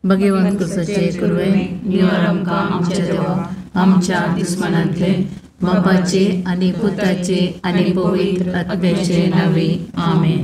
भगवंत कुसाचे कुरवे निवार आमकां आमच्या देवा आमच्या दुस्मनांतले बापाचे आनी पुताचे आनी पवित्र आत्म्याचे नांवे आमेन.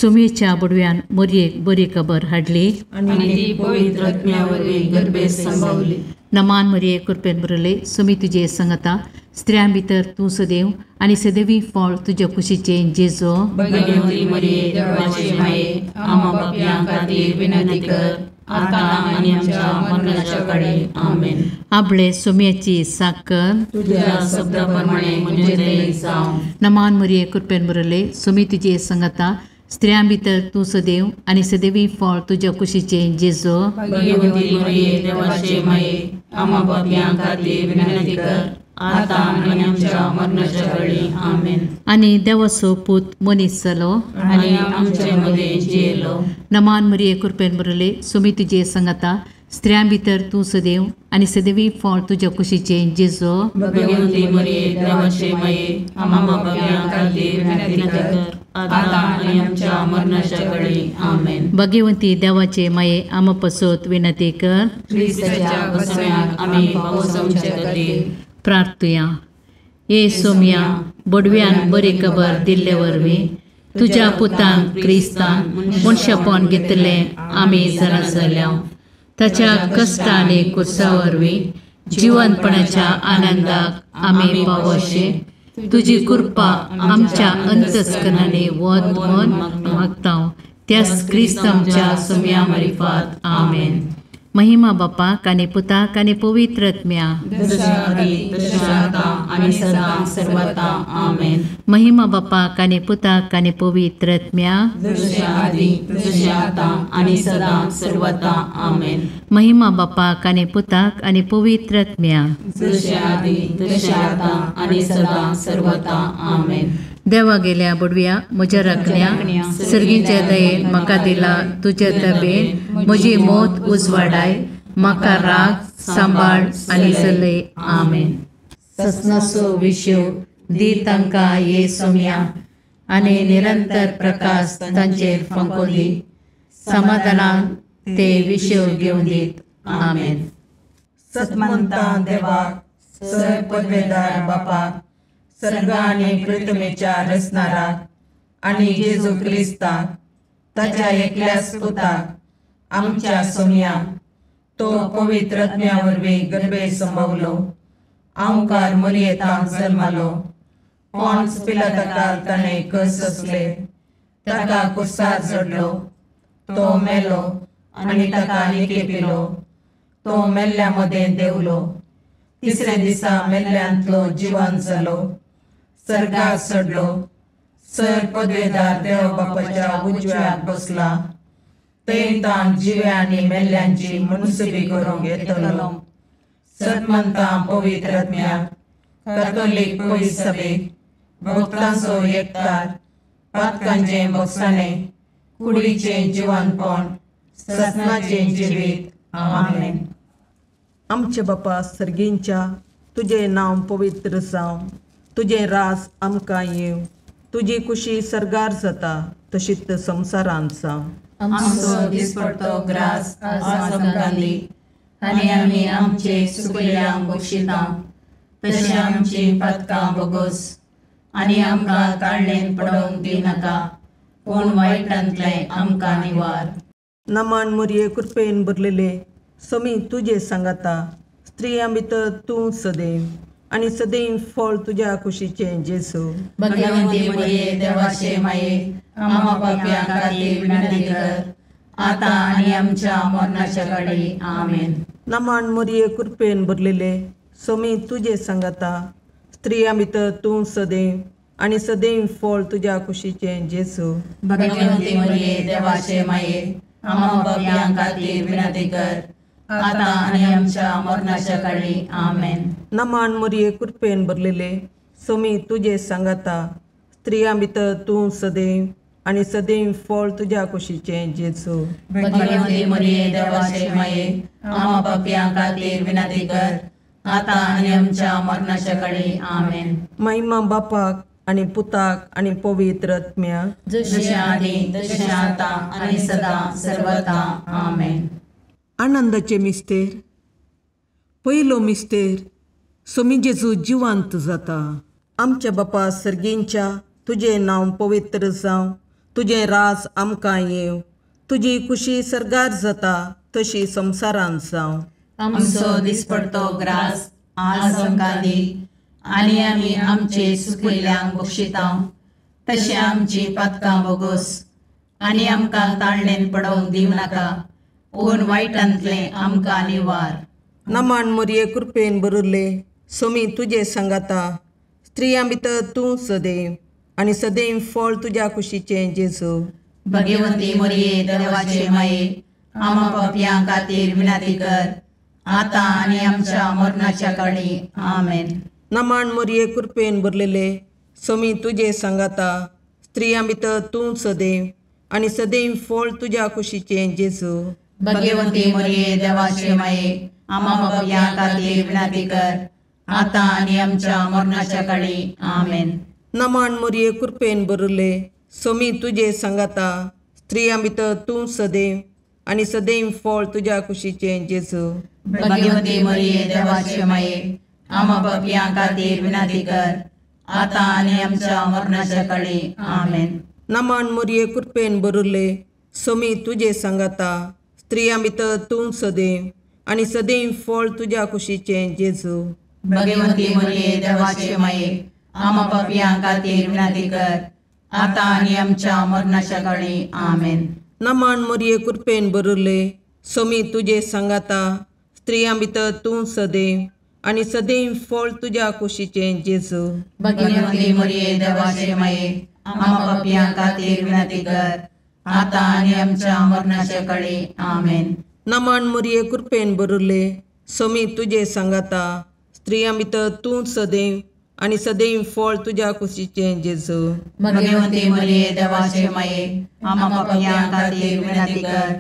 सुमेच्या बुडव्यान मोरयेक बरी खबर हाडली आनी ती पवित्र आत्म्या वरवीं गर्भेत संभवली. नमान मरिये कृपेन भरले सुमी तुजे संगता स्त्रियां भितर तूं सदैव आनी सदैवी फळ तुज्या कुशीचें जेजो. भगवती मरिये देवाचे माये आम्हा पापयां खातीर विनंती कर आतां आनी आमच्या मरणाच्या कडेन आमेन. आपले सुम्याची साकर तुझ्या शब्दा प्रमाणे म्हजें तें जावं. नमान मरिये कृपेन भरले सुमी तुजे संगता स्त्रियां भितर तूं सदैव आनी सदैवी फळ तुज्या कुशीचें जेजो. भगवती मरिये देवाचे माये आम्हा पापयां खातीर विनंती कर आतां आनी आमच्या मरणाच्या कडेन आमेन. आनी देवाचो पूत मनीस जालो आनी आमचे मदें जियेलो. नमान मरिये कृपेन भरले सुमी तुजे संगता स्त्रियां भितर तूं सदैव आनी सदैवी फळ तुज्या कुशीचें जेजो. भगवती मरिये देवाचे माये आम्हा पापयां खातीर विनंती कर आतां आनी आमच्या मरणाच्या कडेन आमेन. भगवंती देवाचे माये आम्हा पसत विनंती कर. क्रिस्ताच्या बसण्याक आमी पावोवचे खातीर प्रार्थुया. ये सोम्या बडव्यान बरी खबर दिल्ले वरवीं तुज्या पुतान क्रिस्तान मनशापण घेतलें आमी जाणा जाल्या. ताच्या कश्ट आनी कुर्सा वरवीं जिवनपणाच्या आनंदाक आमी पावोशे तुजी कृपा आमच्या अंतस्करणांनी वत म्हूण मागता त्याच क्रिस्त आमच्या सोम्या मारिफात आमेन. महिमा बापाक आनी पुताक आनी पवित्र आत्म्या. महिमा बापाक आनी पुताक आनी पवित्र आत्म्या. महिमा बापाक आनी पुताक आनी पवित्र आत्म्या. देवा गेल्या बुडव्या म्हज्या राखण्या सर्गीच्या दयेन म्हाका दिला तुज्या तबेन म्हजी मौत उजवाडाय म्हाका राग सांबाळ आनी चलय आमेन. ससनाचो विशेव दी तांकां ये सोम्या आनी निरंतर प्रकाश तांचेर फांको दी समाधानान ते विशेव घेवन दीत आमेन. सतमंता देवाक सर पदवेदार बापाक सर्ग आनी पृथ्वीच्या रचणाराक आनी जेजू क्रिस्ताक ताच्या एकल्याच पुताक आमच्या सोम्याक तो पवित्र आत्म्या वरवीं गर्भे संभवलो आंवकार मरियेतांत जल्मालो पॉन्स पिलाताकाल ताणें कस सोंसले ताका कुर्सार चडलो तो मेलो आनी ताका निकेपिलो तो मेल्ल्या मदें देंवलो तिसऱ्या दिसा मेल्ल्यांतलो जिवन जालो सर्गार चडलो सर पदवेदार देव बापाच्या उजव्याक बसला थंय ताण जिव्या आनी मेल्ल्यांची मुनसुबी करूंक येतलो. सतमंता पवित्र आत्म्याक कातोलीक पवित्र सभेक भक्तांचो एकतार पातकांचें भोगसाणें कुडीचें जिवनपण ससनाचें जिवीत आमेन. आमचे बापा सर्गींच्या तुजें नांव पवित्र जावं तुजें राज आमकां येवं तुजी कुशी सर्गार जाता तशीच संवसारांत जावं. आमचो दिसपडतो ग्रास आज आमकां दी आनी आमी आमचे चुकलेल्यांक बक्षिता तशें आमची पातकां भोगोस आनी आमकां ताळणेन पडोवंक दिनाका पूण वायटांतलें आमकां निवार. नमान मुरये कृपेन भरलेले समी तुजे सांगाता स्त्रियां भितर तूं सदैव आनी सदैव फळ तुज्या कुशीचें जेजू. भगवंती मरिये देवाचे माये आम्हा पापयां खातीर विनंती कर आतां आनी आमच्या मरणाच्या कडेन आमेन. नमान मरिये कृपेन भरलेले समी तुजे सांगाता स्त्रियां भितर तूं सदैव आनी सदैव फळ तुज्या कुशीचें जेजू. भगवंती मरिये देवाचे माये आम्हा पापयां खातीर विनंती कर आतां आनी आमच्या मरणाच्या कडेन आमेन. नमान मरिये कृपेन भरलेले समी तुजे सांगाता स्त्रियां भितर तूं सदैव आनी सदैव फळ तुज्या कुशीचें जेजू. भगवंती मरिये देवाचे माये आम्हा पापयां खातीर विनंती कर आतां आनी आमच्या मरणाच्या कडेन आमेन. महिमा बापाक आनी पुताक आनी पवित्र आत्म्याक जशें आदी तशें आतां आनी सदां सर्वता आमेन. आनंदाचे मिस्तेर. पयलो मिस्तेर, सोमी जेजू जिवंत जाता. आमच्या बापा सर्गींच्या, तुजें नांव पवित्र जावं, तुजें राज आमकां येवं, तुजी खुशी सर्गार जाता तशी संवसारांत जावं. आमचो दिसपडतो ग्रास आज आमकां दी, आनी आमी आमचे सुकिल्ल्यांक बक्षिता तशें आमची पातकां बोगोस, आनी आमकां ताळणेन पडोवंक दिवं नाका, पूण वायटांतलें आमकां निवार. नमान मोरये कृपेन भरिल्ले, सोमी तुजे सांगाता, स्त्रियां भितर तूं सदैव आनी सदैव फळ तुज्या कुशीचें जेजू. भगवंती मोरये देवाचे माये, आमा पापयां खातीर विनंती कर, आतां आनी आमच्या मरणाच्या काळी. आमेन. नमान मोरये कृपेन भरलेले, सोमी तुजे सांगाता, स्त्रियां भितर तूं सदैव आनी सदैव फळ तुज्या कुशीचें जेजू. भगवंती मोरये देवाचे माये, आमा पापयां खातीर विनंती कर, आतां आनी आमच्या मरणाच्या काळी. आमेन. नमान मोरये कृपेन भरिल्ले, सोमी तुजे सांगाता, स्त्रियां भितर तूं सदैव आनी सदैव फळ तुज्या कुशीचें जेजू. भगवंती मोरये देवाचे माये, आमा पापयां खातीर विनंती कर, आतां आनी आमच्या मरणाच्या काळी. आमेन. नमान मोरये कृपेन भरिल्ले, सोमी तुजे सांगाता, स्त्रियां भितर तूं सदैव आनी सदैव फळ तुज्या कुशीचें जेजू. भगवंती मोरये देवाचे माये, आमा पापयां खातीर विनंती कर, आतां आनी आमच्या मरणाच्या काळी. आमेन. नमान मोरये कृपेन भरिल्ले, सोमी तुजे सांगाता, स्त्रियां भितर तूं सदैव आनी सदैव फळ तुज्या कुशीचें जेजू. भगवंती मोरये देवाचे माये, आमा पापयां खातीर विनंती कर, आतां आनी आमच्या मरणाच्या काळी. आमेन. नमान मोरये कृपेन भरिल्ले, सोमी तुजे सांगाता, स्त्रियां भितर तूं सदैव आनी सदैव फळ तुज्या कुशीचें जेजू. भगवंती मोरये देवाचे माये, आमा पापयां खातीर विनंती कर,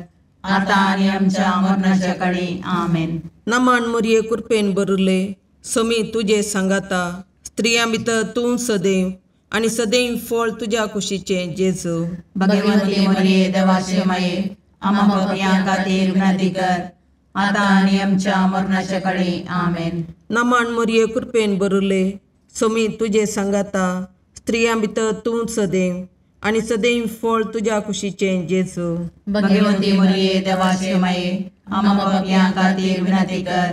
आतां आनी आमच्या मरणाच्या काळी. आमेन. नमान मोरये कृपेन भरिल्ले, सोमी तुजे सांगाता, स्त्रियां भितर तूं सदैव आनी सदैव फळ तुज्या कुशीचें जेजू. भगवंती मोरये देवाचे माये, आमा पापयां खातीर विनंती कर, आतां आनी आमच्या मरणाच्या काळी. आमेन. नमान मोरये कृपेन भरिल्ले, सोमी तुजे सांगाता, स्त्रियां भितर तूं सदैव आनी सदैव फळ तुज्या कुशीचें जेजू. भगवंती मोरये देवाचे माये, आमा पापयां खातीर विनंती कर,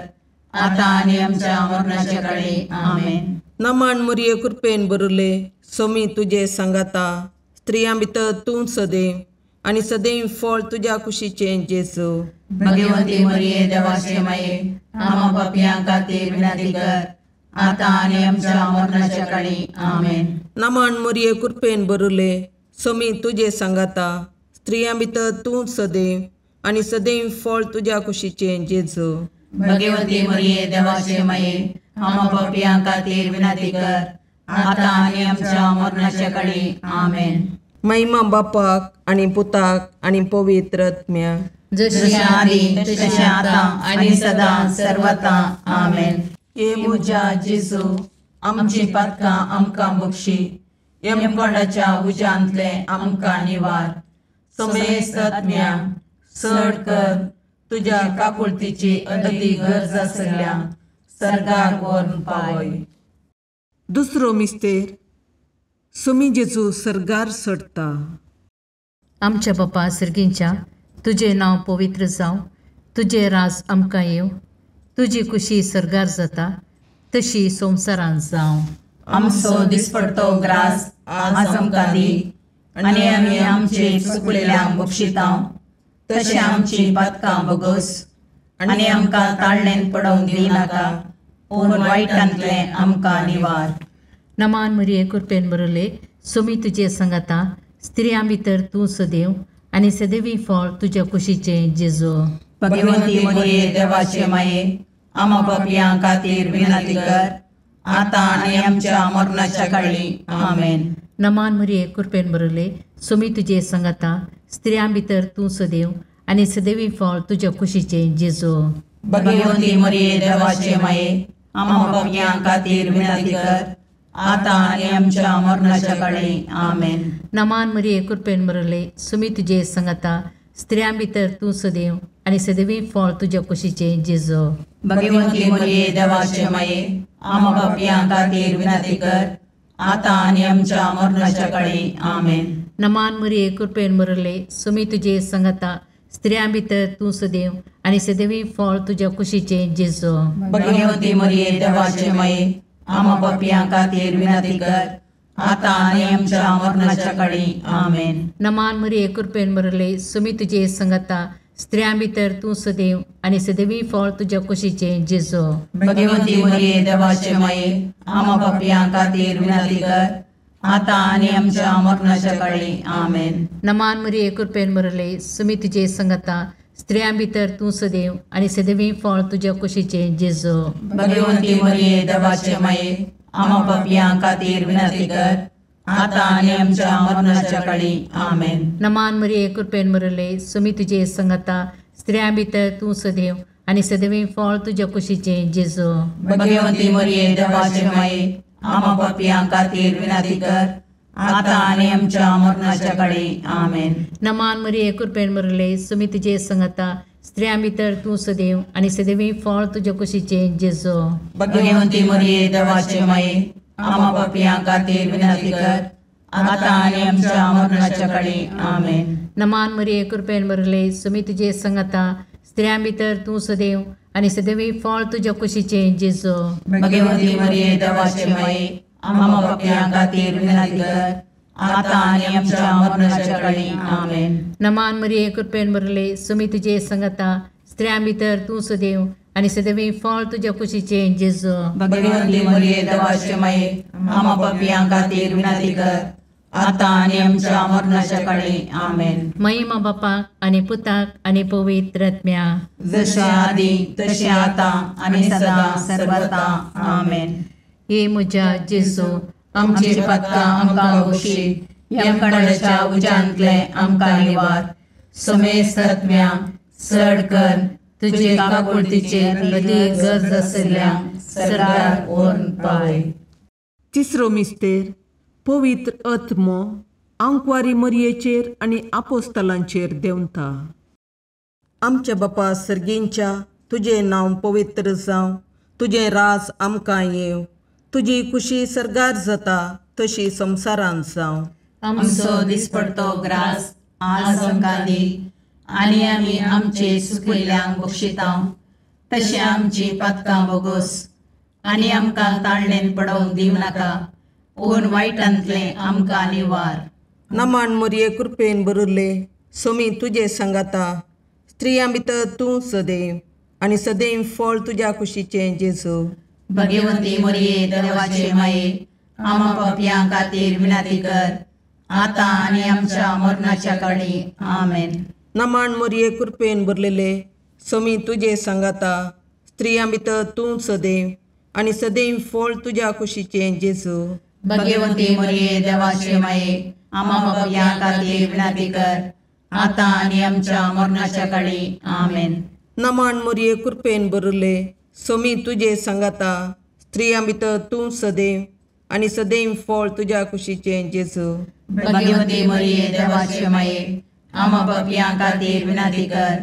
आतां आनी आमच्या मरणाच्या काळी. आमेन. नमान मोरये कृपेन भरिल्ले, सोमी तुजे सांगाता, स्त्रियां भितर तूं सदैव आनी सदैव फळ तुज्या कुशीचें जेजू. भगवंती मोरये देवाचे माये, आमा पापयां खातीर विनंती कर, आतां आनी आमच्या मरणाच्या काळी. आमेन. नमान मोरये कृपेन भरिल्ले, सोमी तुजे सांगाता, स्त्रियां भितर तूं सदैव आनी सदैव फळ तुज्या कुशीचें जेजू. भगवंती मोरये देवाचे माये, आमा पापयां खातीर विनंती कर, आतां आनी आमच्या मरणाच्या काळी. आमेन. महिमा बापाक आनी पुताक आनी पवित्र आत्म्याक, जशें आदी तशें आतां आनी सदां सर्वता. आमेन. हे म्हज्या जेजू, आमची पातकां आमकां बक्षी, यमकोंडाच्या उज्यांतलें आमकां निवार, समेस्त आत्म्या चड कर तुज्या काकुळतीची अदी गरज आसल्या सर्गाक व्हरून पावय. दुसरो मिस्तेर, सोमी जेजू सर्गार चडटा. आमच्या बापा सर्गींच्या, तुजें नांव पवित्र जावं, तुजें राज आमकां येवं, तुजी खुशी सर्गार जाता तशी संवसारांत जावं. आमचो दिसपडतो ग्रास आज आमकां दी, आनी आमी आमचे चुकलेल्यांक बक्षिता तशें आमची पातकां बोगोस, आनी आमकां ताळणेन पडोवंक दिवं नाका, पूण वायटांतलें आमकां निवार. नमान मरिये कृपेन भरिल्ले, सोमी तुजे सांगाता, स्त्रियां भितर तूं सदैव आनी सदैवी फळ तुज्या कुशीचें जेजू. भगवंती मोरये देवाचे माये, आमा पापयां खातीर विनंती कर, आतां आनी आमच्या मरणाच्या काळी. आमेन. नमान मरिये कृपेन भरिल्ले, सोमी तुजे सांगाता, स्त्रियां भितर तूं सदैव आनी सदैवी फळ तुज्या कुशीचें जेजू. भगवंती मोरये देवाचे माये, आमा पापयां खातीर विनंती कर, आतां आनी आमच्या मरणाच्या काळी. आमेन. नमान मरिये कृपेन भरिल्ले, सोमी तुजे सांगाता, स्त्रियां भितर तूं सदैव आनी सदैवी फळ तुज्या कुशीचें जेजू. भगवंती मरिये देवाचे माये, आमा पापयां खातीर विनंती कर, आतां आनी आमच्या मरणाच्या काळी. आमेन. नमान मरिये, कृपेन भरले, सुमी तुजे संगता, स्त्रियां भितर तूं सदैव आनी सदैवी फळ तुज्या कुशीचें जेजू. भगवंती मरिये देवाचे माये, आमा पापयां खातीर विनंती कर, आतां आनी आमच्या मरणाच्या काळी. आमेन. नमान मरिये, कृपेन भरले, सुमी तुजे संगता, स्त्रियां भितर तूं सदैव आनी सदैवी फळ तुज्या कुशीचें जेजू. भगवंती मरिये देवाचे माये, आमा पापयां खातीर विनंती कर, आतां आनी आमच्या मरणाच्या काळी. आमेन. नमान मरिये, कृपेन भरले, सुमी तुजे संगता, स्त्रियां भितर तूं सदैव आनी सदैवी फळ तुज्या कुशीचें जेजू. भगवंती मरिये देवाचे माये, आमा पापयां खातीर विनंती कर, आतां आनी आमच्या मरणाच्या काळी. आमेन. नमान मरिये, कृपेन भरले, सुमी तुजे संगता, स्त्रियां भितर तूं सदैव आनी सदैवी फळ तुज्या कुशीचें जेजू. भगवंती मरिये देवाचे माये, आमा पापयां खातीर विनंती कर, आतां आनी आमच्या मरणाच्या काळी. आमेन. नमान मरिये, कृपेन भरले, सुमी तुजे संगता, स्त्रियां भितर तूं सदैव आनी सदैवी फळ तुज्या कुशीचें जेजू. भगवंती मरिये देवाचे माये, आमा पापयां खातीर विनंती कर, आतां आनी आमच्या मरणाच्या काळी. आमेन. नमान मरिये, कृपेन भरले, सुमी तुजे संगता, स्त्रियां भितर तूं सदैव आनी सदैवी फळ तुज्या कुशीचें जेजू. भगवंती मरिये देवाचे माये, आमा पापयां खातीर विनंती कर, आतां आनी आमच्या मरणाच्या काळी. आमेन. नमान मरिये, कृपेन भरले, सुमी तुजे संगता, स्त्रियां भितर तूं सदैव आनी सदैवी फळ तुज्या कुशीचें जेजू. भगवंती मरिये देवाचे माये, आमा पापयां खातीर विनंती कर, आतां आनी आमच्या मरणाच्या काळी. आमेन. महिमा बापाक आनी पुताक आनी पवित्र आत्म्या, जशें आदी तशें आतां आनी सदां सर्वता. आमेन. हे म्हज्या जेजू, आमची पातकां आमकां बक्षी, यमकंडाच्या उज्यांतलें आमकां निवार, समेस्त आत्म्या चड कर तुजे काकुळतीचेर अदीक गरज आशिल्ल्या सरकार व्हरून पावय. तिसरो मिस्तेर, पवित्र आत्मो आंकवारी मरियेचेर आनी आपोस्तलांचेर देंवता. आमच्या बापा सर्गींच्या, तुजें नांव पवित्र जावं, तुजें राज आमकां येवं, तुजी खुशी सर्गार जाता तशी संवसारांत जावं. आमचो दिसपडतो ग्रास आज आमकां दी, आनी आमी आमचे सुकिल्ल्यांक बक्षिता तशें आमची पातकां बोगोस, आनी आमकां ताळणेन पडोवंक दिवं नाका, पूण वायटांतलें आमकां निवार. नमान मरिये, कृपेन भरिल्ले, सोमी तुजे सांगाता, स्त्रियां भितर तूं सदैव आनी सदैव फळ तुज्या कुशीचें जेजू. भगवंती मरिये देवाचे माये, आमा पापयां खातीर विनंती कर, आतां आनी आमच्या मरणाच्या काळी. आमेन. नमान मरिये, कृपेन भरलेले, सोमी तुजे सांगाता, स्त्रियां भितर तूं सदैव आनी सदैव फळ तुज्या कुशीचें जेजू. भगवंती मरिये देवाचे माये, आमा पापयां खातीर विनंती कर, आतां आनी आमच्या मरणाच्या काळी. आमेन. नमान मरिये, कृपेन भरिल्ले, सोमी तुजे सांगाता, स्त्रियां भितर तूं सदैव आनी सदैव फळ तुज्या कुशीचें जेजू. भगवंती मरिये देवाचे माये, आमा पापयां खातीर विनंती कर,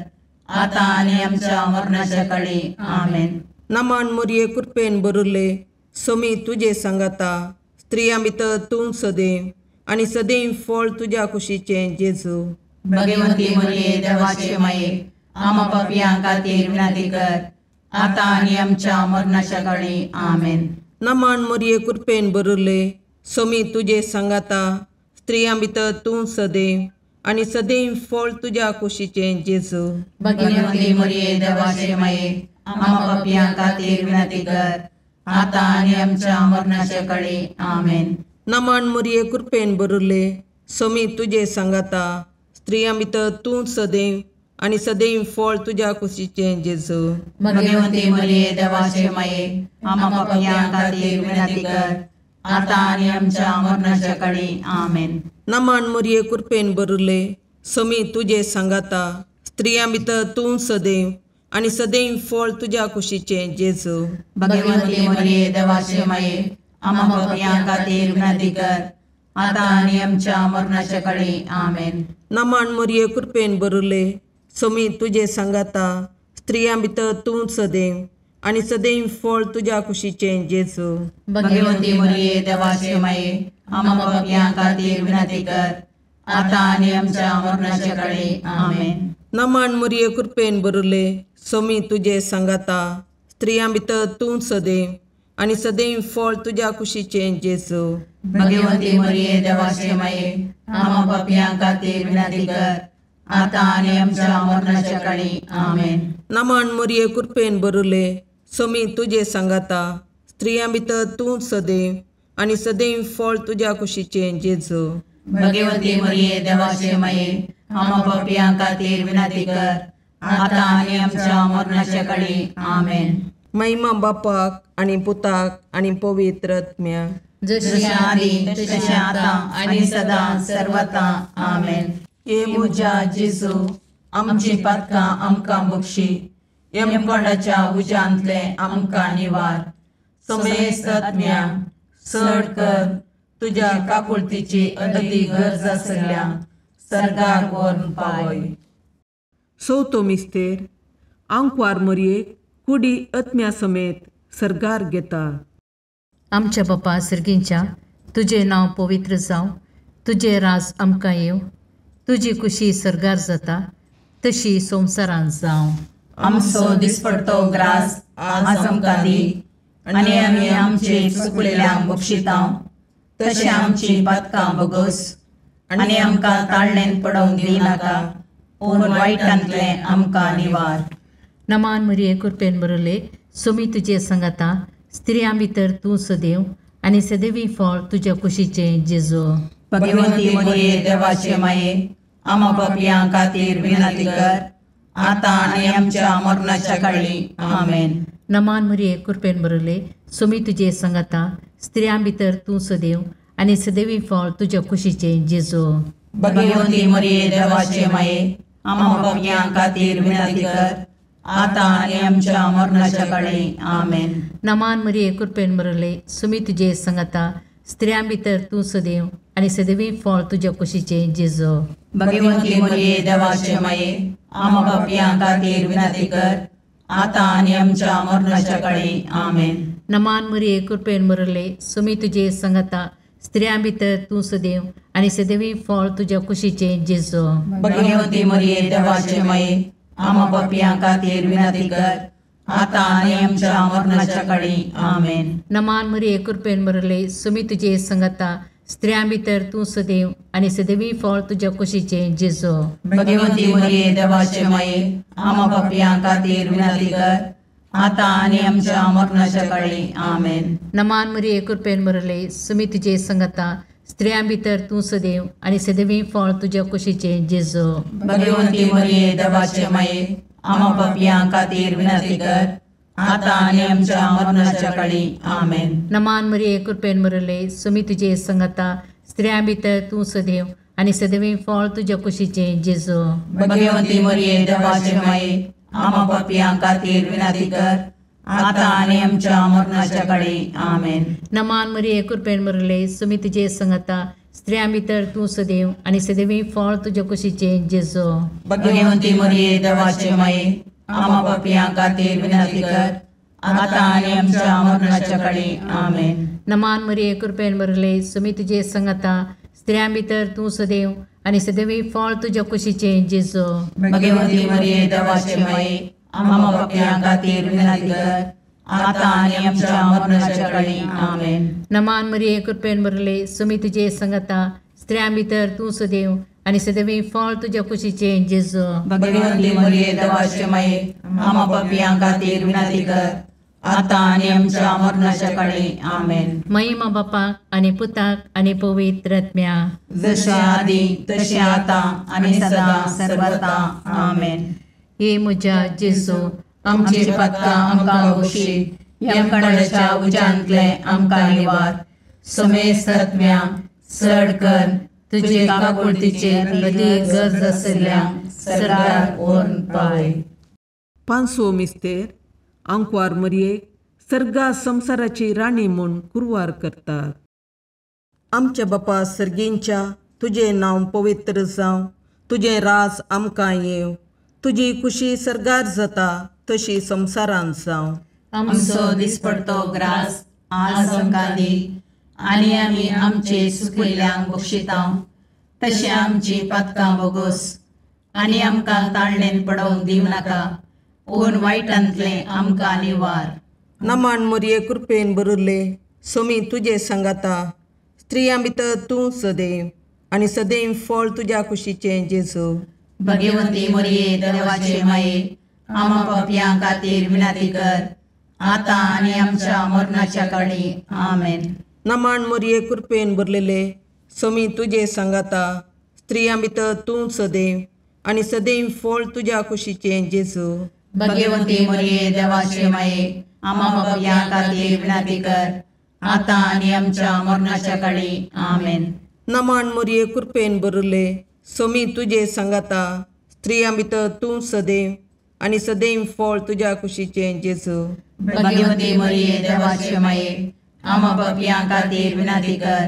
आतां आनी आमच्या मरणाच्या काळी. आमेन. नमान मरिये, कृपेन भरिल्ले, सोमी तुजे सांगाता, स्त्रियां भितर तूं सदैव आनी सदैव फळ तुज्या कुशीचें जेजू. भगवंती मरिये देवाचे माये, आमा पापयां खातीर विनंती कर, आतां आनी आमच्या मरणाच्या काळी. आमेन. नमान मरिये, कृपेन भरिल्ले, सोमी तुजे सांगाता, स्त्रियां भितर तूं सदैव आनी सदैव फळ तुज्या कुशीचें जेजू. भगवंती मरिये देवाचे माये, आमा पापयां खातीर विनंती कर, आतां आनी आमच्या मरणाच्या काळी. आमेन. नमान मरिये, कृपेन भरिल्ले, सोमी तुजे सांगाता, स्त्रियां भितर तूं सदैव आनी सदैव फळ तुज्या कुशीचें जेजू. भगवंती मरिये देवाचे माये, आमा पापयां खातीर विनंती कर, आतां आनी आमच्या मरणाच्या काळी. आमेन. नमान मरिये, कृपेन भरिल्ले, सोमी तुजे सांगाता, स्त्रियां भितर तूं सदैव आनी सदैव फळ तुज्या कुशीचें जेजू. भगवंती मरिये देवाचे माये, आमा पापयां खातीर विनंती कर, आतां आनी आमच्या मरणाच्या काळी. आमेन. नमान मरिये, कृपेन भरिल्ले, सोमी तुजे सांगाता, स्त्रियां भितर तूं सदैव आनी सदैव फळ तुज्या कुशीचें जेजू। भगवती मरिये देवाचे माये, आम्हा पापयां खातीर विनंती कर, आतां आनी आमच्या मरणाच्या काळी। आमेन। नमन मरिये, कृपेन भरले, सोमी तुजे सांगाता, स्त्रियां भितर तूं सदैव आनी सदैव फळ तुज्या कुशीचें जेजू। भगवती मरिये देवाचे माये, आम्हा पापयां खातीर विनंती कर, आतां आनी आमच्या मरणाच्या काळी। आमेन। नमन मरिये, कृपेन भरले, सोमी तुजे सांगाता, स्त्रियां भितर तूं सदैव आनी सदैव फळ तुज्या कुशीचें जेजू। भगवती मरिये देवाचे माये, आम्हा पापयां खातीर विनंती कर, आतां आनी आमच्या मरणाच्या काळी। आमेन। महिमा बापाक आनी पुताक आनी पवित्र आत्म्याक, जशी आदी तशें आतां आनी सदां सर्वता। आमेन। हे म्हज्या जेजू, आमची पातकां आमकां बक्षी, यमकोंडाच्या उज्यांतले आमकां निवार, समेस्त आत्म्या चड कर तुज्या काकुळतीची अदी गरज आसल्या सर्गार व्हरून पावय। चवथो मिस्तेर आंकवार मरयेक कुडी आत्म्या समेत सर्गार घेता। आमच्या बापा सर्गींच्या, तुजें नांव पवित्र जावं, तुजें राज आमकां येवं, तुजी कुशी सर्गार जाता तशी संवसारांत जावं। आमचो दिसपडतो ग्रास आज आमकां दी, आनी आमी आमचे चुकलेल्यांक बक्षिता तशें आमची पातकां बगस, आनी आमकां ताळणेन पडोवंक दिवनाका, पूण वायटांतलें आमकां निवार। नमान मरिये, कृपेन भरले, सोमी तुजे सांगाता, स्त्रियां भितर तूं सदैव आनी सदैवी फळ तुज्या कुशीचें जेजू। भगवती मरिये देवाचे माये, आम्हा पापयां खातीर विनंती कर, आतां आनी आमच्या मरणाच्या काळी। आमेन। नमान मरिये, कृपेन भरले, सोमी तुजे सांगाता, स्त्रियां भितर तूं सदैव आनी सदैवी फळ तुज्या कुशीचें जेजू। भगवती मरिये देवाचे माये, आम्हा पापयां खातीर विनंती कर, आतां आनी आमच्या मरणाच्या काळी। आमेन। नमान मरिये, कृपेन भरले, सोमी तुजे सांगाता, स्त्रियां भितर तूं सदैव आनी सदैवी फळ तुज्या कुशीचें जेजू। भगवती मरिये देवाचे माये, आम्हा पापयां खातीर विनंती कर, आतां आनी आमच्या मरणाच्या काळी। आमेन। नमान मरिये, कृपेन भरले, सोमी तुजे सांगाता, स्त्रियां भितर तूं सदैव आनी सदैवी फळ तुज्या कुशीचें जेजू। भगवती मरिये देवाचे माये, आम्हा पापयां खातीर विनंती कर, आतां आनी आमच्या मरणाच्या काळी। आमेन। नमान मरिये, कृपेन भरले, सोमी तुजे सांगाता, स्त्रियां भितर तूं सदैव आनी सदैवी फळ तुज्या कुशीचें जेजू। भगवती मरिये देवाचे माये, आम्हा पापयां खातीर विनंती कर, आतां आनी आमच्या मरणाच्या काळी। आमेन। नमान मरिये, कृपेन भरले, सोमी तुजे सांगाता, स्त्रियां भितर तूं सदैव आनी सदैवी फळ तुज्या कुशीचें जेजू। भगवती मरिये देवाचे माये, आम्हा पापयां खातीर विनंती कर, आतां आनी आमच्या मरणाच्या काळी। आमेन। नमान मरिये, कृपेन भरले, सोमी तुजे सांगाता, स्त्रियां भितर तूं सदैव आनी सदैवी फळ तुज्या कुशीचें जेजू। भगवती मरिये देवाचे माये, आम्हा पापयां खातीर विनंती कर, आतां आनी आमच्या मरणाच्या काळी। आमेन। नमान मरिये, कृपेन भरले, सोमी तुजे सांगाता, स्त्रियां भितर तूं सदैव आनी सदैवी फळ तुज्या कुशीचें जेजू। भगवती मरिये देवाचे माये, आम्हा पापयां खातीर विनंती कर, आतां आनी आमच्या मरणाच्या काळी। आमेन। नमान मरिये, कृपेन भरले, सोमी तुजे सांगाता, स्त्रियां भितर तूं सदैव आनी सदैवी फळ तुज्या कुशीचें जेजू। भगवती मरिये देवाचे माये, आम्हा पापयां खातीर विनंती कर, आतां आनी आमच्या मरणाच्या काळी। आमेन। नमान मरिये, कृपेन भरले, सोमी तुजे सांगाता, स्त्रियां भितर तूं सदैव आनी सदैवी फळ तुज्या कुशीचें जेजू। भगवती मरिये देवाचे माये, आम्हा पापयां खातीर विनंती कर, आतां आनी आमच्या मरणाच्या काळी। आमेन। महिमा बापाक आनी पुताक आनी पवित्र आत्म्याक, जशें आदी तशें आतां आनी सदां सर्वता। आमेन। हे म्हज्या जेजू, आमची पातकां आमकां बक्षी, यमकंडाच्या उज्यांतले आमकां निवार, समेस्त आत्म्या चड कर तुजे काकुळतीचे अदीक गरज आशिल्ल्या सर्गार व्हरून पावय। पांचवो मिस्तेर आंकवार मरयेक सर्गा संवसाराची राणी म्हूण कुरवार करतात। आमच्या बापा सर्गींच्या, तुजें नांव पवित्र जावं, तुजें राज आमकां येवं, तुजी कुशी सर्गार जाता तशी संवसारांत जावं. आमचो दिसपडतो ग्रास आज आमकां दी आनी आमी आमचे सुकिल्ल्यांक बक्षिता तशें आमची पातकां बोगोस आनी आमकां ताळणेन पडोवंक दिवं नाका पूण वायटांतलें आमकां निवार. नमन मोरये कृपेन भरिल्ले सोमी तुजे सांगाता, स्त्रियां भितर तूं सदैव आनी सदैव फळ तुज्या कुशीचें जेजू. भगवंती मोरये देवाचे माये आमा पापयां खातीर विनंती कर आतां आनी आमच्या मरणाच्या काळी. आमेन. नमन मोरये कृपेन भरलेले सोमी तुजे सांगाता, स्त्रियां भितर तूं सदैव आनी सदैव फळ तुज्या कुशीचें जेजू. भगवंती मोरये देवाचे माये आमा पापयां खातीर विनंती कर आतां आनी आमच्या मरणाच्या काळी. आमेन. नमन मोरये कृपेन भरिल्ले सोमी तुजे सांगाता, स्त्रियां भितर तूं सदैव आनी सदैव फळ तुज्या कुशीचें जेजू. भगवंती मोरये देवाचे माये आमा पापयां खातीर विनंती कर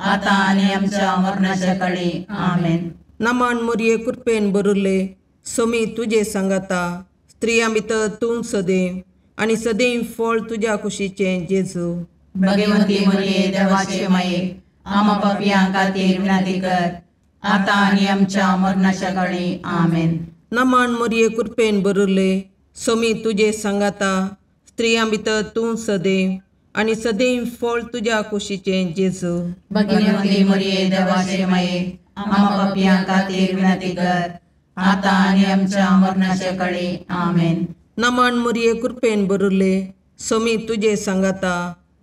आतां आनी आमच्या मरणाच्या काळी. आमेन. नमन मोरये कृपेन भरिल्ले सोमी तुजे सांगाता, स्त्रियां भितर तूं सदैव आनी सदैव फळ तुज्या कुशीचें जेजू. भगवंती मोरये देवाचे माये आमा पापयां खातीर विनंती कर आतां आनी आमच्या मरणाच्या काळी. आमेन. नमन मोरये कृपेन भरिल्ले सोमी तुजे सांगाता, स्त्रियां भितर तूं सदैव आनी सदैव फळ तुज्या कुशीचें जेजू. भगवंती मोरये देवाचे माये आमा पापयां खातीर विनंती कर आतां आनी आमच्या मरणाच्या काळी. आमेन. नमन मोरये कृपेन भरिल्ले सोमी तुजे सांगाता,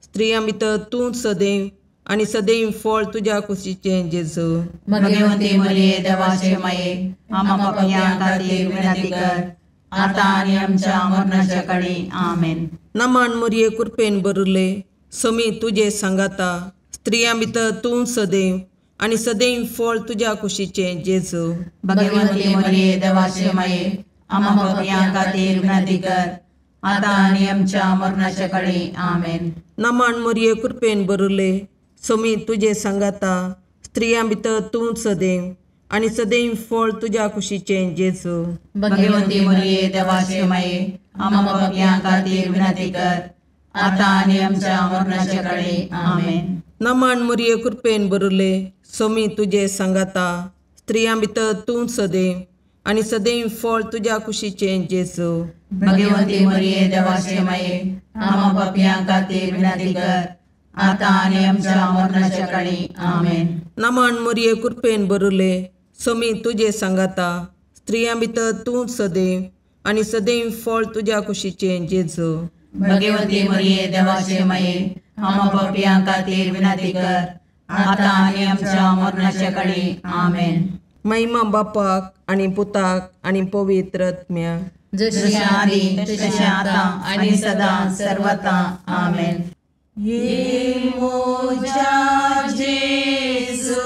स्त्रियां भितर तूं सदैव आनी सदैव फळ तुज्या कुशीचें जेजू. भगवंती मोरये देवाचे माये आमा पापयां खातीर विनंती कर आतां आनी आमच्या मरणाच्या काळी. आमेन. नमन मोरये कृपेन भरिल्ले सोमी तुजे सांगाता, स्त्रियां भितर तूं सदैव आनी सदैव फळ तुज्या कुशीचें जेजू. भगवंती मोरये देवाचे माये आमा पापयां खातीर विनंती कर आतां आनी आमच्या मरणाच्या काळी. आमेन. नमन मोरये कृपेन भरिल्ले सोमी तुजे सांगाता, स्त्रियां भितर तूं सदैव आनी सदैव फळ तुज्या कुशीचें जेजू. भगवंती मोरये देवाचे माये आमा पापयां खातीर विनंती कर आतां आनी आमच्या मरणाच्या काळी. आमेन. नमन मोरये कृपेन भरिल्ले सोमी तुजे सांगाता, स्त्रियां भितर तूं सदैव आनी सदैव फळ तुज्या कुशीचें जेजू. भगवंती मोरये देवाचे माये आमा पापयां खातीर विनंती कर आतां आनी आमच्या मरणाच्या काळी. आमेन. नमन मोरये कृपेन भरिल्ले सोमी तुजे सांगाता, स्त्रियां भितर तूं सदैव आनी सदैव फळ तुज्या कुशीचें जेजू. भगवंती मोरये देवाचे माये आमा पापयां खातीर विनंती कर आतां आनी आमच्या मरणाच्या काळी. आमेन. महिमा बापाक आनी पुताक आनी पवित्र आत्म्याक, जशें आदी तशें आतां आनी सदां सर्वता. आमेन. ये मोजा जेजू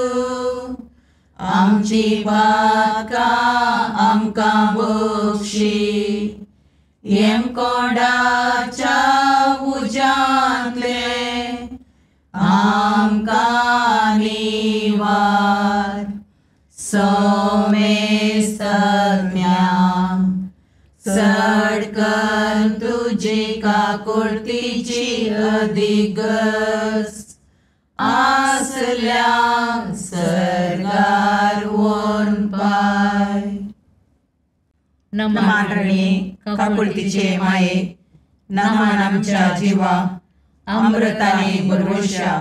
आमची पातकां आमकां बक्षी, येमकोंडाच्या उज्यांतले आमकां निवार. सोमेस्तज्ञा चड कर तुजी काकुळतीची अदिगस आसल्या सर्गार व्हरून पाय. नमन रणी काकुळतीचे माये, नमन आमच्या जिवा अमृताने भरवशा,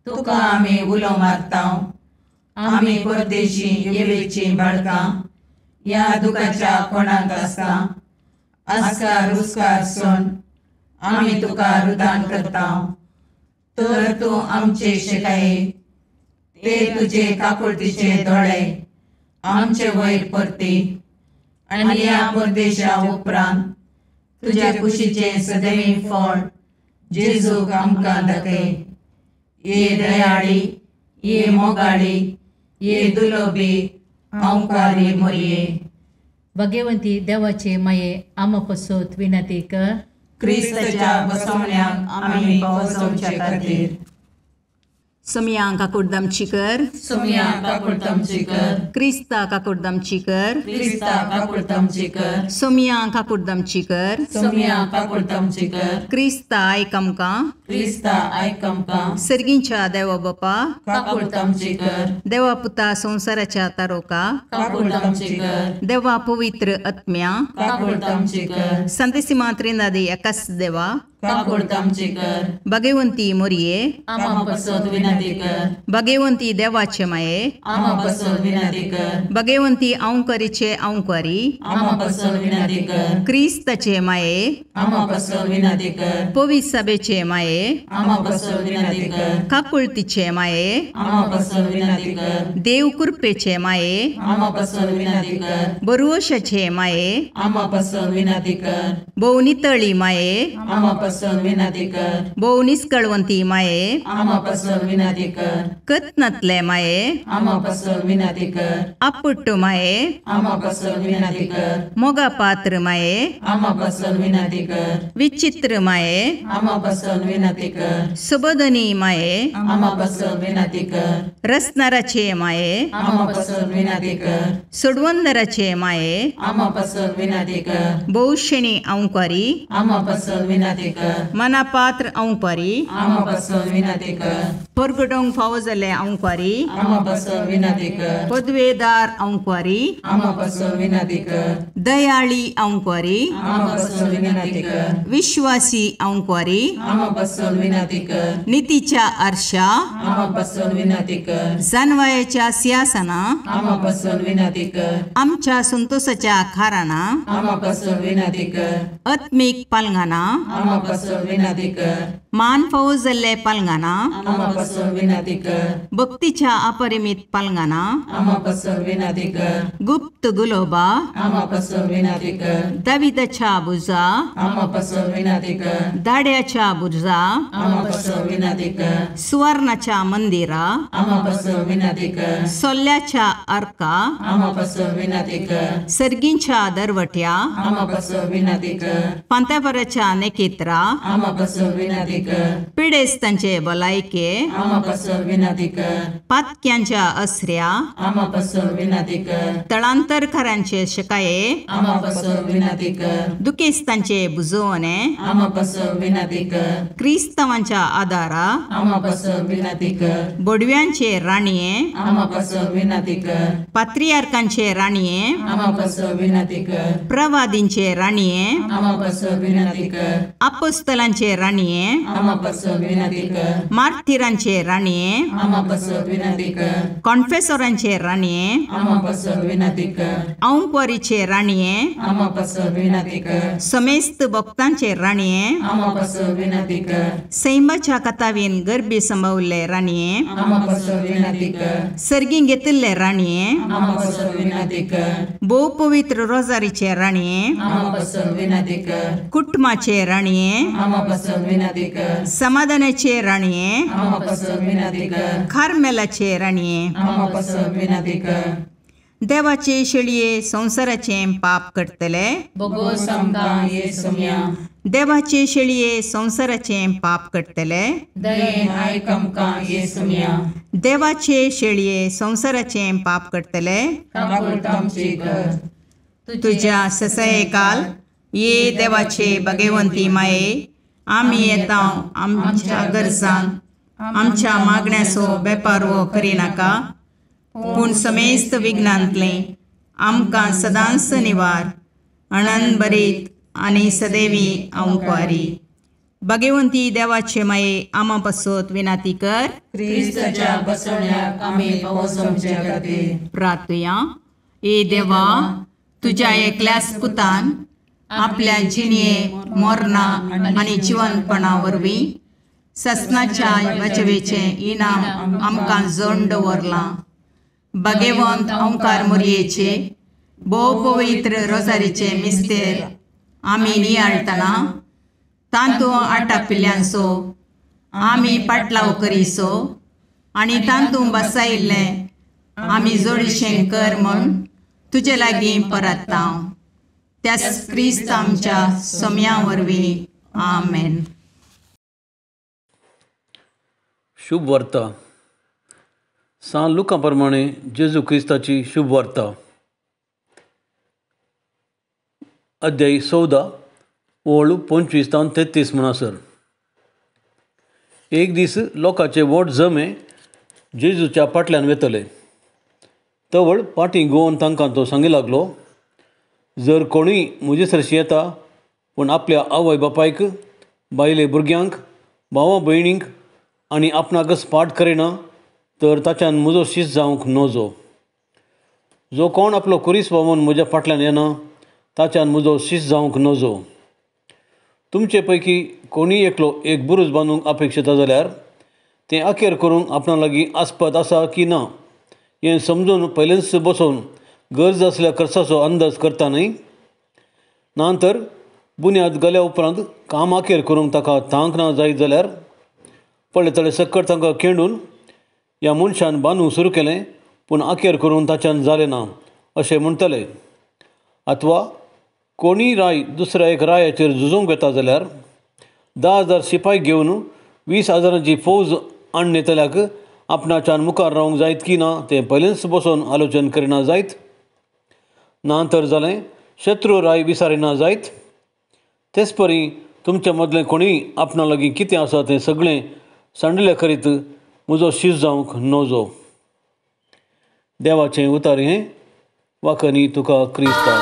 तुका आमी उलो मारता. आमी परदेशी येवेची बाळकां ह्या दुखाच्या कोणाक आसता आस्कार उस्कार सोन आमी तुका रुदान करता. तर तूं आमचे शिकाये ते तुजे काकुळतीचे दोळे आमचे वयर परती आनी ह्या परदेशा उपरांत तुज्या कुशीचें सदैव फळ जेजूक आमकां दाखय. ये दयाळी, ये मोगाळी, ये दुलोबी ओंकारी मोरये. भगवंती देवाचे माये आमा पसत विनंती कर. क्रिस्ताच्या बसवण्याक आमी पावसोवचे खातीर. सोमया काकुडदामची कर, सोमया काकुडदामची कर, क्रिस्ता काकुडदामची कर, क्रिस्ता काकुडदामची कर, सोमया काकुडदामची कर, सोमया काकुडदामची कर, क्रिस्ता आयक आमकां, क्रिस्ता आयक आमकां, सर्गींच्या देवा बापा काकुडदामची कर, देवा पुता संवसाराच्या तारोका काकुडदामची कर, देवा पवित्र आत्म्या काकुडदामची कर, संतेसिमा त्रिनादी एकाच देवा काकुडदामची कर, भगवंती मोरये आमा पसत विनंती कर, भगवंती देवाचे माये आमा पसत विनंती कर, भगवंती औंकरीचे औंकरी आमा पसत विनंती कर, क्रिस्ताचे माये आमा पसत विनंती कर, पवित्र सभेचे माये आमा पसत विनंती कर, काकुळतीचे माये आमा पसत विनंती कर, देव कृपेचे माये आमा पसत विनंती कर, बरुवशाचे माये आमा पसत विनंती कर, भोवनितळी माये आमा पसत विनंती कर, भोव निस्कळवंती माये आमा पसत विनंती कर, कत्नातले माये आमा पसत विनंती कर, आपुट्ट माये आमा पसत विनंती कर, मोगा पात्र माये आमा पसत विनंती कर, विचित्र माये आमा पसत विनंती कर, सुबोधनी माये आमा पसत विनंती कर, रसनाराचे माये आमा पसत विनंती कर, सोडवंदराचे माये आमा पसत विनंती कर, बहुशेणी औंकारी आमा पसत विनंती कर, मनापात्र औंकारी आमा पसत विनंती कर, परगटोंक फावो जाल्ले औंकारी आमा पसत विनंती कर, पदवेदार औंकारी आमा पसत विनंती कर, दयाळी औंकारी आमा पसत विनंती कर, विश्वासी औंकारी आमा पसत विनंती कर, नितीच्या आरशा आमा पसत विनंती कर, जानवायाच्या सिंहासना आमा पसत विनंती कर, आमच्या संतोषाच्या खाराना आमा पसत विनंती कर, आत्मीक पालंगाना आमा पसत विनंती कर, मान फावो जाल्ले पालंगाना आमा पसत विनंती कर, भक्तीच्या अपरिमित पालंगाना आमा पसत विनंती कर, गुप्त गुलोबा आमा पसत विनंती कर, दाविदाच्या बुजा आमा पसत विनंती कर, दाड्याच्या बुजा आमा पसत विनंती कर, सुवर्णाच्या मंदिरा आमा पसत विनंती कर, सोल्ल्याच्या अर्का आमा पसत विनंती कर, सर्गींच्या दरवट्या आमा पसत विनंती कर, पांत्यापराच्या नेकेत्रा आमा पसत विनंती कर, पिडेस्तांचे भलायके आमा पसत विनंती कर, पातक्यांच्या असऱ्या आमा पसत विनंती कर, तळांतरकारांचे शकाये आमा पसत विनंती कर, दुखेस्तांचे बुजवणे आमा पसत विनंती कर, क्रिस्तावांच्या आदारा आमा पसत विनंती कर, बोडव्यांचे राणये आमा पसत विनंती कर, पात्रियार्कांचे राणये आमा पसत विनंती कर, प्रवादींचे राणये आमा पसत विनंती कर, अपोस्तलांचे राणये आमा पसत विनंती कर, मार्थिरांचे राणये आमा पसत विनंती कर, कॉन्फेसोरांचे राणये आमा पसत विनंती कर, औंकवारीचे राणये आमा पसत विनंती कर, समेस्त भक्तांचे राणये आमा पसत विनंती कर, सैमाच्या कथावीन गर्भी संभवले राणये आमा पसत विनंती कर, सर्गी घेतिल्ले राणये आमा पसत विनंती कर, भोव पवित्र रोजारीचे राणये आमा पसत विनंती कर, कुटुंबाचे राणये आमा पसत विनंती कर, समाधानाचे राणये आमा पसत विनंती कर, कार्मेलाचे राणये आमा पसत विनंती कर, देवाचे शेळये संवसाराचे पाप करतले बोगोस आमकां ये सोम्या, देवाचे शेळये संवसाराचे पाप करतले दयेन आयक आमकां ये सोम्या, देवाचे शेळये संवसाराचे पाप करतले काकुळटामची कर, तुझ्या ससयकाल ये देवाचे भगवंती माये आमी येता आमच्या गरजान आमच्या मागण्याचो बेपारवो करिनाका पूण समेस्त विघ्नांतलें आमकां सदांच निवार अणन बरीत आनी सदैवी आंकवारी. भगवंती देवाचे माये आमा पासत विनाती कर क्रिस्ताच्या बसवण्याक आमी पावसोवचे खातीर. प्रार्थुया. ए देवा, तुज्या एकल्याच पुतान आपल्या जिणये मोरना आनी जिवनपणा वरवीं ससनाच्या बचवेचें इनाम आमकां जोड दवरलां. भगवंत ओंकार मोरयेचे भोव पवित्र रोजारीचे मिस्तेर आमी नियाळटना तांतू आटापिल्ल्यांचो आमी पाटलाव करीसो आनी तांतू बसायिल्लें आमी जोडीशें कर म्हूण तुजे लागीं परत्ता त्याच क्रिस्त आमच्या सोम्या वरवीं. आमेन. शुभ वार्ता. सान लुका प्रमाणे जेजू क्रिस्ताची शुभ वार्ता, अध्याय 14 ओळ 25 तावन 33 म्हणसर. एक दीस लोकांचे व्हड जमे जेजूच्या फाटल्यान वेतले. तवळ पाटी गोवन तांकां तो सांगी लागलो, जर कोणूय म्हजे सरशी येता पूण आपल्या आवय बापायक, बायले भुरग्यांक, भावा भयणींक आनी आपणाकच पाठ करिना तर ताच्यान म्हजो शीस जावंक नजो. जो कोण आपलो कुरीस व्हांवून म्हज्या फाटल्यान येना ताच्यान म्हजो शीस जावंक नजो. तुमचे पैकी कोणीय एकलो एक बुरूज बांदूंक अपेक्षता जाल्यार तें अखेर करूंक आपणा लागीं आस्पत आसा की ना हें समजून पयलेंच बसोवन गरज आसल्या खर्चाचो अंदाज करता न्हय. ना तर बुन्याद गेल्या उपरांत काम अखेर करूंक ताका तांक ना जायत जाल्यार पळयतले सक्कड तांकां खेंडून ह्या मनशान बांदूंक सुरू केलें पूण अखेर करून ताच्यान जालें ना अशें म्हणटले. अथवा कोणीय राय दुसऱ्या एक रायाचेर झुजूंक वता जाल्यार 10,000 शिपाय घेवन 20,000 फौज आणयतल्याक आपणाच्यान मुखार रावंक जायत की ना तें पयलेंच बसोवन आलोचन करिना जायत. ना तर जालें शत्रू राय विसारिना जायत. तेच परी तुमच्या मदलें कोणीय आपणा लागीं कितें आसा तें सगळें सांडले करीत म्हजो शीस जावंक नजो. देवाचें उतार हें वाकनी तुका क्रिस्ता.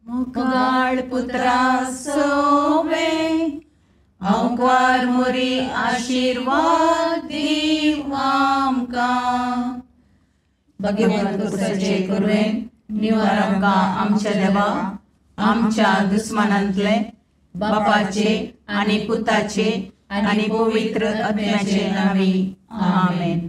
मुगाळ पुत्रा सोवे अंकार मोरी आशीर्वाद दीव आमकां. भगवंत कुसाचे कुरवेन निवार आमकां आमच्या देवा आमच्या दुस्मानांतले बापाचे आनी पुताचे आनी पवित्र आत्म्याचे नांवी. आमेन.